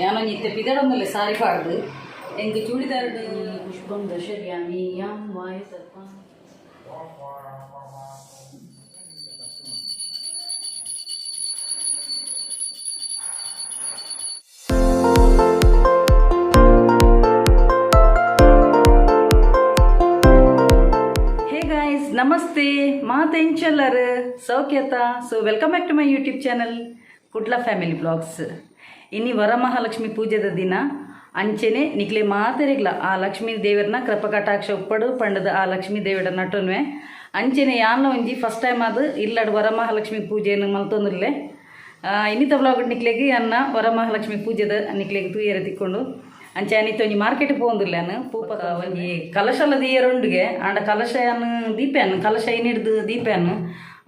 ಯಾನೊಂಜಿ ಇತ್ತೆ ಪಿದಡೊಂದುಲ್ಲೆ ಸಾರಿ ಪಾಡ್ದು ಎಂಕ್ ಚೂಡಿದಾರ್ಡ್ ಪುಷ್ಪಂ ದರ್ಶಯಾಮಿ ಯಾಂ ವಾಯು ಸರ್ಪಂ. ಹೇ ಗಾಯ್ಸ್, ನಮಸ್ತೆ. ಮಾತೆಂಚಲ್ಲರ್ ಸೌಖ್ಯತ? So welcome back to my YouTube channel Kudla family blogs. ಇನಿ ವರಮಹಾಲಕ್ಷ್ಮಿ ಪೂಜೆದ ದಿನ. ಅಂಚೆನೆ ನಿಕ್ಲೆ ಮಾತೆರೆಗ್ಲ ಆ ಲಕ್ಷ್ಮೀ ದೇವರನ ಕೃಪಕಟಾಕ್ಷ ಉಪ್ಪಡು ಪಂಡದ ಆ ಲಕ್ಷ್ಮೀ ದೇವರ ನಟನ್ವೆ. ಅಂಚೆನೆ ಯಾನ್ಲ ಒಂಜಿ ಫಸ್ಟ್ ಟೈಮ್ ಅದು ಇಲ್ಲಡ್ ವರಮಹಾಲಕ್ಷ್ಮಿ ಪೂಜೆಯನ್ನು ಮಲ್ತೊಂದುಲ್ಲೆ. ಇನ್ನಿತ ಬ್ಲಾಗ್ ನಿಕ್ಲೆಗ್ ಅನ್ನ ವರಮಹಾಲಕ್ಷ್ಮಿ ಪೂಜೆದ ನಿಕ್ಲೆಗ್ ತೂಯರೆ ತಿಕ್ಕೊಂಡು. ಅಂಚೆ ಅನಿತ ಒಂಜಿ ಮಾರ್ಕೆಟ್ ಪೋಂದುಲ್ಲ ಪೂಪದ ಒಂಜಿ ಕಲಶಲ ದೀಯರುಂಡುಗೆ. ಆಂಡ ಕಲಶಯನ್ ದೀಪೆನ್ ಕಲಶ ಏನಿಡ್ದು ದೀಪೆನ್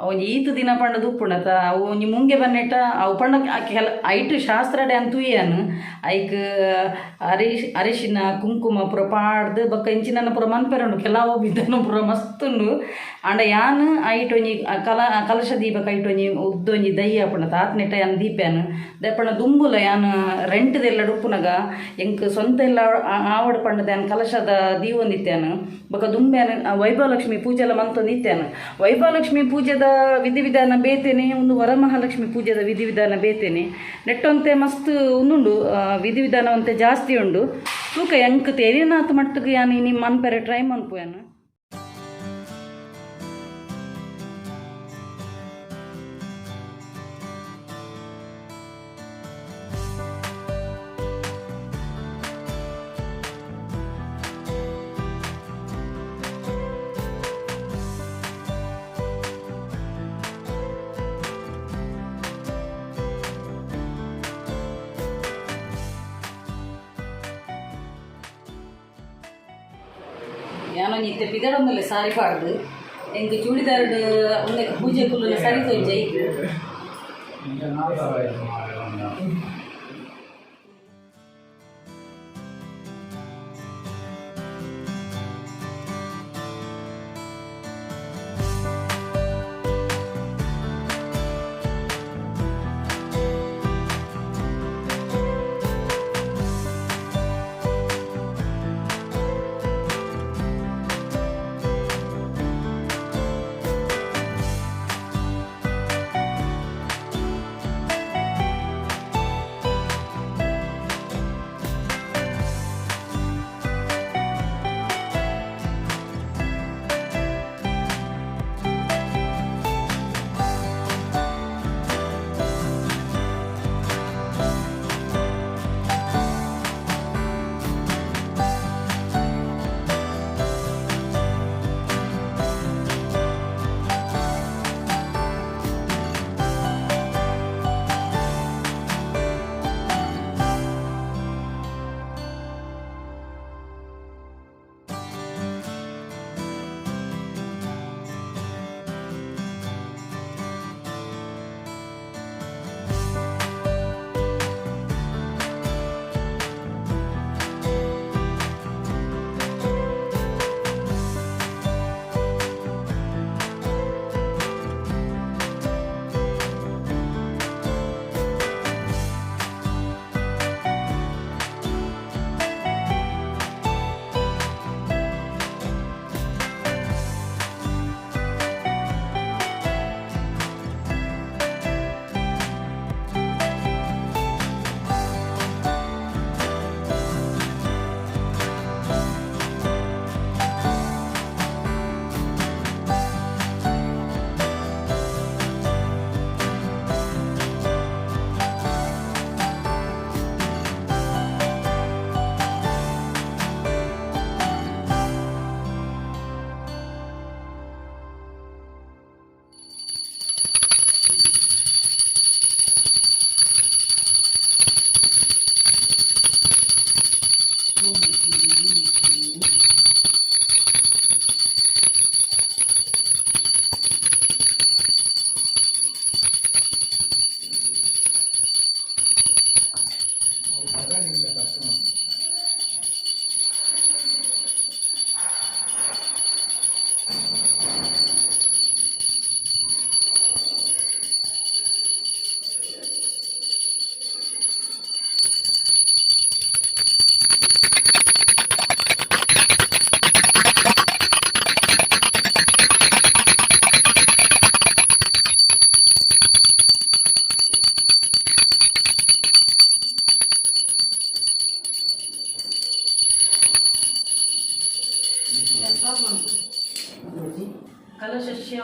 ಒಂಜಿ ಈತ್ ದಿನ ಪಂಡದು ಉಪ್ಪುಂಡತ. ಅವು ಒಂಜಿ ಮುಂಗೆ ಬನ್ನೆಟ್ಟ ಅವು ಪಂಡ ಕೆಲ ಐಟ್ ಶಾಸ್ತ್ರಡೆ ಅನ್ ತೂಯನ್. ಐಕ್ ಅರಿಶಿನ ಕುಂಕುಮ ಪೂರ ಪಾಡ್ದು ಬೊಕ್ಕ ಇಂಚಿನ ಪೂರ ಮನ್ಪೆರುಂಡು. ಕೆಲವು ವಿಧಾನ ಪೂರ ಮಸ್ತ್ ಉಂಡು. ಆಂಡ ಯಾನ್ ಐಟ್ ಒಂಜಿ ಕಲಶ ದೀಪಕ್ ಐಟ್ ಒಂಜಿ ಉದ್ದೊಂಜಿ ದೈ ಆಪುಂಡತ, ಆತ್ನೆಟ್ಟ ಯಾನ್ ದೀಪೆನ್ ದಯಪಂಡ. ದುಂಬುಲ ಯಾನ್ ರೆಂಟ್ದೆಲ್ಲ ಉಪ್ಪುನಗ ಎಂಕ್ ಸ್ವಂತ ಎಲ್ಲ ಆವಡ್ ಪಂಡದ ಯಾನ್ ಕಲಶದ ದೀವೊಂದಿತ್ತೇನು. ಬೊಕ್ಕ ದುಂಬೆ ಯಾನ್ ವೈಭವಲಕ್ಷ್ಮಿ ಪೂಜೆಲ ಮಂತೊಂದಿತ್ತೇನು. ವೈಭವಲಕ್ಷ್ಮಿ ಪೂಜೆದ ವಿಧಿವಿಧಾನ ಬೇತೇನೆ, ಒಂದು ವರಮಹಾಲಕ್ಷ್ಮಿ ಪೂಜೆದ ವಿಧಿವಿಧಾನ ಬೇತೇನೆ. ನೆಟ್ಟೊಂತೆ ಮಸ್ತ್ ಉಂದುಂಡು, ವಿಧಿವಿಧಾನ ಒಂತೆ ಜಾಸ್ತಿ ಉಂಡು. ತೂಕ ಎಂಕ್ ತೇರಿನಾತ್ ಮಟ್ಟಿಗೆ ಯಾನ್ ಇನಿ ಮನ್ಪೆರೆ ಟ್ರೈ ಮನ್ಪು ಯಾನ್. ಯಾನೊಂಜಿ ಇತ್ತೆ ಪಿದಡೊಂದುಲ್ಲೆ ಸಾರಿ ಪಾಡ್ದು. ಎಂಕ್ ಚೂಡಿದಾರ್ಡ್ ಉಂದೆಕ್ ಪೂಜೆ ಕುಲ್ಲುನ ಸರಿ ತೋಜಿ ಐಕ್.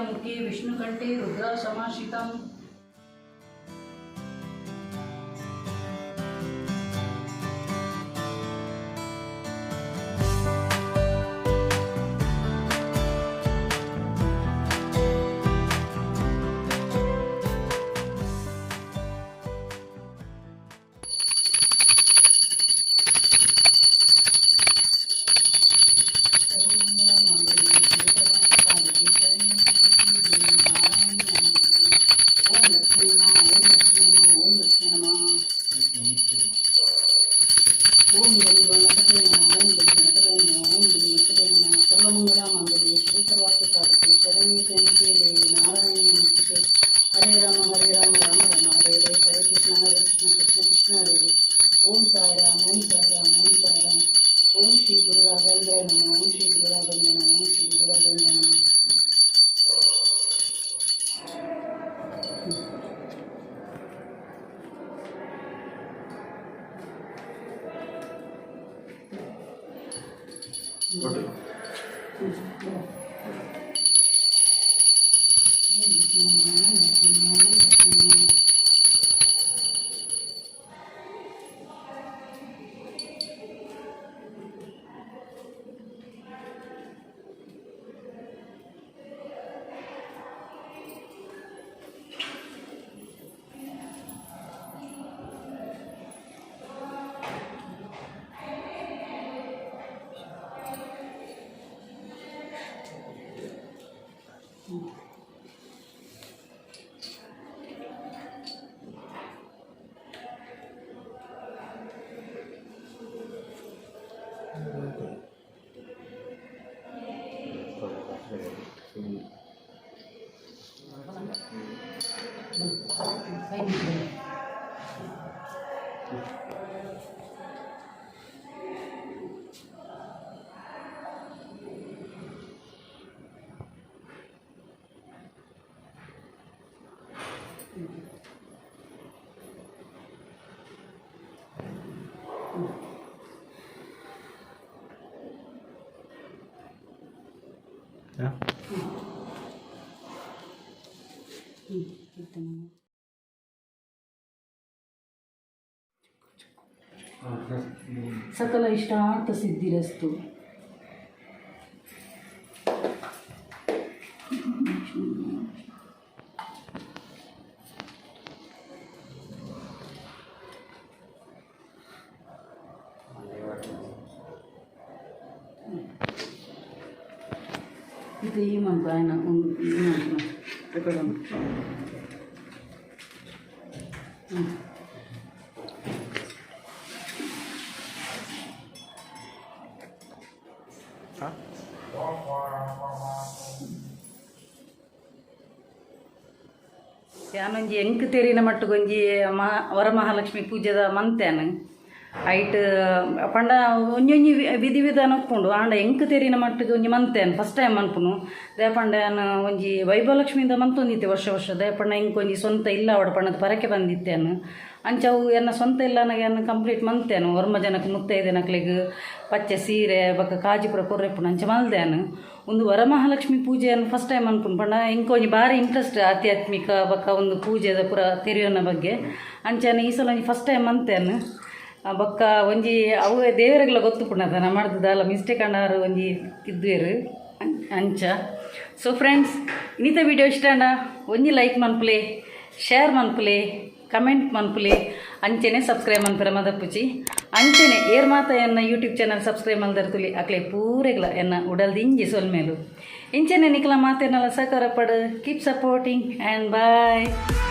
ಮುಖಿ ವಿಷ್ಣುಕಂಠೆ ರುದ್ರ ಸಮಾಶ್ರಿತಂ. ಓಂ ಲಕ್ಷ್ಮೀ ನಮಃ, ಓಂ ಲಕ್ಷ್ಮೀ ನಮಃ, ಓಂ ಲಕ್ಷ್ಮೀ ನಮಃ. ಓಂ ಗಂ ಗಣಪತೇ ನಮಃ, ಓಂ ಗಂ ಗಣಪತೇ ನಮಃ, ಓಂ ಗಂ ಗಣಪತೇ ನಮಃ. ಸರ್ವಮಂಗಳ ಮಾಂಗಲ್ಯೆ ಶಿವೆ ಸರ್ವಾರ್ಥ ಸಾಧಕೆ ಶರಣ್ಯೆ ತ್ರ್ಯಂಬಕೆ ದೇವಿ ನಾರಾಯಣಿ ನಮೋಸ್ತುತೆ. ಹರೇ ರಾಮ ಹರೇ ರಾಮ ರಾಮ ರಾಮ ಹರೇ ಹರೇ, ಹರೇ ಕೃಷ್ಣ ಹರೇ ಕೃಷ್ಣ ಕೃಷ್ಣ ಕೃಷ್ಣ ಹರೇ ಹರೇ. ಓಂ ಸಾಯಿ ರಾಮ್, ಓಂ ಸಾಯಿ ರಾಮ್, ಓಂ ಸಾಯಿ ರಾಮ್. ಓಂ ಶ್ರೀ ಗುರು ರಾಘವೇಂದ್ರ ನಮಃ, ಓಂ ಶ್ರೀ ಗುರು ರಾಘವೇಂದ್ರ ನಮಃ, ಓಂ ಶ್ರೀ ಗುರು ರಾಘವೇಂದ್ರ ನಮಃ. ಸಕಲ ಇಷ್ಟಾರ್ಥ ಸಿದ್ಧಿರಸ್ತು. ಇದು ಈ ಮಂತ್ರ ఆయన ರೆಕಾರ್ಡ್. ಯಾನೊಂಜಿ ಎಂಕ್ ತೆರಿನ ಮಟ್ಟುಗೊಂಜಿ ಮಹಾ ವರಮಹಾಲಕ್ಷ್ಮಿ ಪೂಜೆದ ಮಂತ್ಯಾನ ಐಟ್ ಪಂಡ ಒಂಜೊಂಜಿ ವಿಧಿ ವಿಧಾನ ಉಪ್ಪುಂಡು. ಆಂಡ ಎಂಕ್ ತೆರಿನ ಮಟ್ಟಿಗೆ ಒಂಜಿ ಮಂತ್ಯಾನ್ ಫಸ್ಟ್ ಟೈಮ್ ಮನ್ಪುನು. ದೇಪಂಡ ಯಾನ್ ಒಂಜಿ ವೈಭವಲಕ್ಷ್ಮಿಯಿಂದ ಮಂತೊಂದಿತ್ತೆ ವರ್ಷ ವರ್ಷ. ದೇಪಂಡ ಎಂಕ್ ಒಂಜಿ ಸ್ವಂತ ಇಲ್ಲ ಅವಡ ಪಂಡದ ಪರಕೆ ಬಂದಿತ್ತೇನು. ಅಂಚ ಅವು ಎನ್ನ ಸ್ವಂತ ಇಲ್ಲ ಎನ್ನ ಕಂಪ್ಲೀಟ್ ಮಂತೇನು. ಒರ್ಮ ಜನಕ್ಕೆ ಮುತ್ತೈದೆನಕ್ಲೆಗ್ ಪಚ್ಚೆ ಸೀರೆ ಬೊಕ್ಕ ಕಾಜಿಪುರ ಕೊರ್ರೆಪ್ಪುನು ಅಂಚ ಮಲ್ದೇನು. ಒಂದು ವರಮಹಾಲಕ್ಷ್ಮಿ ಪೂಜೆಯನ್ನು ಫಸ್ಟ್ ಟೈಮ್ ಅನ್ಪುನು. ಪಂಡ ಎಂಕ್ ಒಂಜಿ ಬಾರಿ ಇಂಟ್ರೆಸ್ಟ್ ಆಧ್ಯಾತ್ಮಿಕ ಬೊಕ್ಕ ಒಂದು ಪೂಜೆದ ಪೂರ ತೆರಿಯೋನ ಬಗ್ಗೆ. ಅಂಚನೆ ಈ ಸಲ ಒಂಜಿ ಫಸ್ಟ್ ಟೈಮ್ ಮಂತೇನು. ಬೊಕ್ಕ ಒಂಜಿ ಅವು ದೇವರೆಗ್ಲ ಗೊತ್ತುಪುಂಡತ ನಾ ದಾಲ ಮಿಸ್ಟೇಕ್ ಅಣ್ಣಾರು ಒಂಜಿ ತಿದ್ದುವೆರ್ ಅಂಚ. ಸೊ ಫ್ರೆಂಡ್ಸ್, ಇನ್ನಿತ ವಿಡಿಯೋ ಇಷ್ಟ ಅಂಡ ಒಂಜಿ ಲೈಕ್ ಮನ್ಪುಲೆ, ಶೇರ್ ಮನ್ಪುಲೆ, ಕಮೆಂಟ್ ಮನ್ಪುಲೆ, ಅಂಚೆನೆ ಸಬ್ಸ್ಕ್ರೈಬ್ ಮನ್ಪುರ ಮದಪ್ಪುಚಿ. ಅಂಚೆನೆ ಏರ್ ಮಾತ ಎನ್ನ ಯೂಟ್ಯೂಬ್ ಚಾನಲ್ ಸಬ್ಸ್ಕ್ರೈಬ್ ಮಲ್ದರ್ತುಲಿ ಅಕ್ಲೆ ಪೂರೆಗ್ಲ ಎನ್ನ ಉಡಲ್ದಿಂಜಿ ಸೊಲ್ಮೇಲು. ಇಂಚೆನೆ ನಿಕ್ಲ ಮಾತೇನಲ್ಲ ಸಹಕಾರ ಪಡು. Keep supporting and bye.